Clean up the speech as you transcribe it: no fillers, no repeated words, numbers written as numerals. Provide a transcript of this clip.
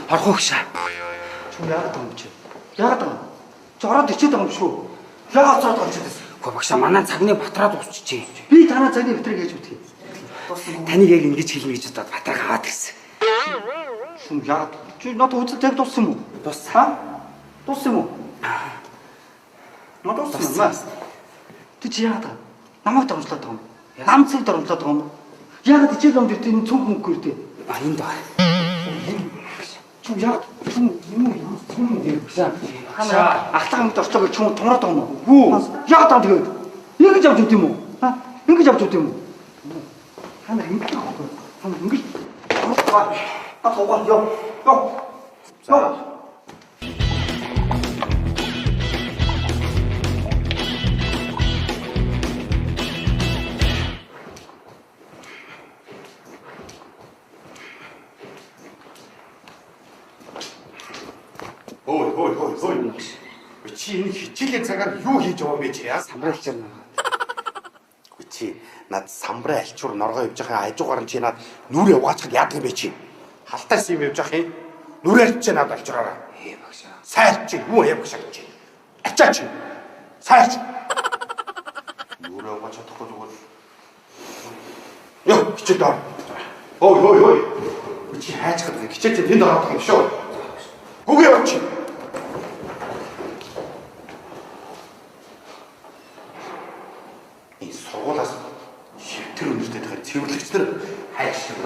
Орох уу гшаа. Чүм яагаад байгаа юм чи? Яагаад байгаа юм? Чи ороод ичээд байгаа юм шүү. Яагаад цаад байгаа юм чи? Үгүй багшаа манай цагны батраа дуусчихжээ. Би танаа цагны бэтрийг хийж мэдхий. Дууссан. Таныг яг ингэж хэлнэ гэж бодоод батраг аваад ирсэн. Чүм яагаад? Чи надад үзэл яг дууссан юм уу? Дууссан. Ха? Дууссан юм уу? Надад дууссан юм аа. Тэг чи яагаад байгаа? Намайг дормжлоод байгаа юм. Нам цэг дормжлоод байгаа юм. Яагаад хичээл номд иртээ энэ цүнх мөнгө иртээ? А энд байна. Чүм яагаад чүм юм уу? Чүм дээр багшаа. Хана ахлах юмд орчлоо гэж чүм тумраад байгаа юм уу? Үгүй. Яагаад байгаа юм тэгээд? Ингэж авч үт юм уу? Ха? Ингэж авч үт юм уу? Хана ингэж авах байхгүй. Хана ингэж авах. А туугаа ёо. Ёо. За. Ой, ой, ой, ой. Чи энэ хичээлийн цагаар юу хийж байгаа юм бэ чи яа? Самбар альчаар наа. Үгүй чи над самбраа альчуур норгоо явж байгаа хажуугаар нь чи над нүрээ угаачхад яадаг юм бэ чи? Халтаас юм явж байгаа юм. Нүрээ чи над альчуураараа. Ээ багшаа. Сайр чи юу яв гэж чи. Ачаа чи. Сайр чи. Нүрээ угаач чадахгүй зүгээр. Йоо хичээлд ор. Ой ой ой. Үгүй чи хайж гадаг хичээл чи тэнд ороод байгаа юм шүү. Гүгэ яваач чи. Энэ сургуулаас шивтэр өнөртэй байгаа цэвэрлэгч нар хайж шиг.